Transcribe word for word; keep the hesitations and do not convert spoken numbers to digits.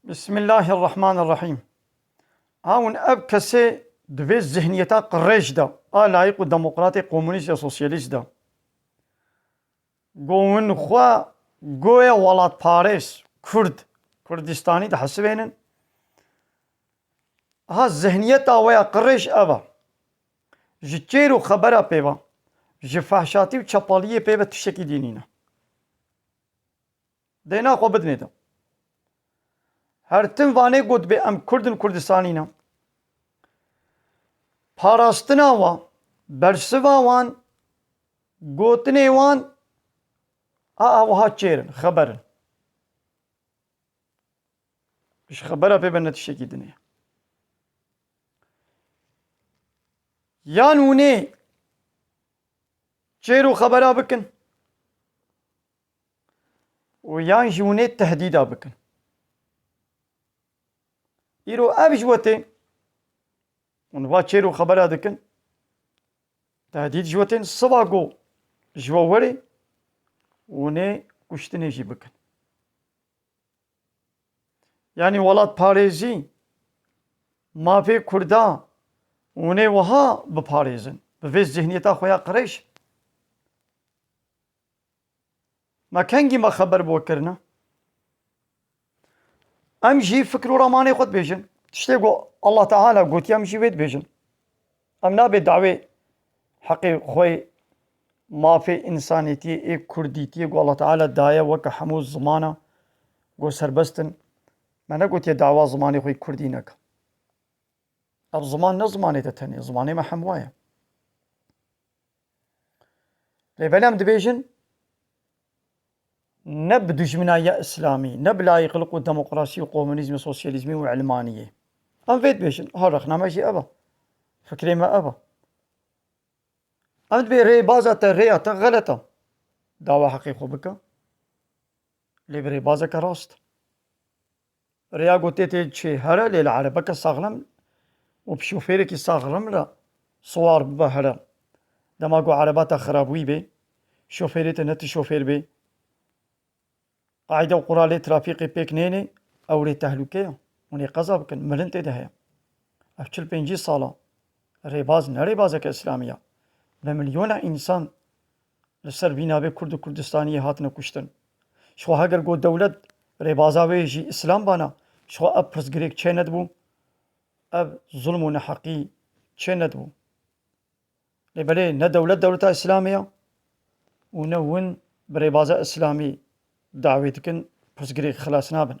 Bismillahirrahmanirrahîm. Hawin ev kesê di vê zihniyeta qirêj de, a layîq û demokratê, komunîst ya sosyalîst de, go win xwe goye welatparêz, Kurd, Kurdistanî dihesibênin. Ha, zihniyeta we ya qirêj ev e. Ji çêr û xebera pê ve, ji fehşatî û çepaliyê pê ve tiştekî dî nîne. Dêna xwe bidinê de. Her tim vanê got bê em Kurd in, Kurdistanî ne. Parastina wan, bersiva wan, gotinê wan, a, a wiha çêr in, xeber in. Ji xebera pê ve ne tiştekî dinê. Yan hûnê çêr û xebera bikin û yan jî hûnê tehdîda bikin. Îro ev ji we tê, hûn va çêr û xebera dikin, tehdîd ji we tên, siva ku ji we werê, hûnê kuştinê jî bikin. Yanî welatparêzî, mafê Kurda, hûnê wiha biparêzin. Bi vê zihniyeta xwe ya qirêj. Me kengî me xeber bo kirine? Em jî fikr û ramanê xwe dibêjin. Tiştê ku Allah Teala gotiye, em jî wê dibêjin. Em nabê dawê heqê xwe, mafê însanîtiyê, ê kurdîtiyê ku Allah Teala daye weke hemû zimana ku serbest in. Me negotiye dawa zimanê xwe yê kurdî neke. Ev ziman ne zimanê te tenê, zimanê me hemwa ye. Lê belê em dibêjin, ne bi dijminahiya îslamî, ne bi layîqlik û demokrasî û komunîzmê, sosyalîzmê û ilmaniyê. Em vê dibêjin, ha rexna me jî ev e. Fikrê me ev e. Em dibê rêbaza te, rêya te xelet e. Dawa heqê xwe bike. Lê bi rêbazeke rast. Rêya ku tê tê çê here, lê li erebeke saxlem û bi şofêrekî saxlem re siwar bibe here. Dema ku ereba te xirabûyî bê, şofêrê te ne ti şofêr bê, qaîde û quralê trafîkê pêk nênê, ew rê tehlûke ye. Hûn ê qeza bikin, mirin tê de heye. Ev çil pêncî sala rêbaz ne rêbazeke îslamî ye. Bi milyona însan li ser vî navê Kurd û Kurdistaniyê hatine kuştin. Ji xwe heger got dewlet rêbaza wê jî îslam bana, ji xwe ev pirsgirêk çê nedibû, ev zulm û neheqî çê nedibû. Lê belê ne dewlet dewleta îslamê ye û ne hûn bi rêbaza îslamî dawê dikin, pirsgirêk xilas nabin.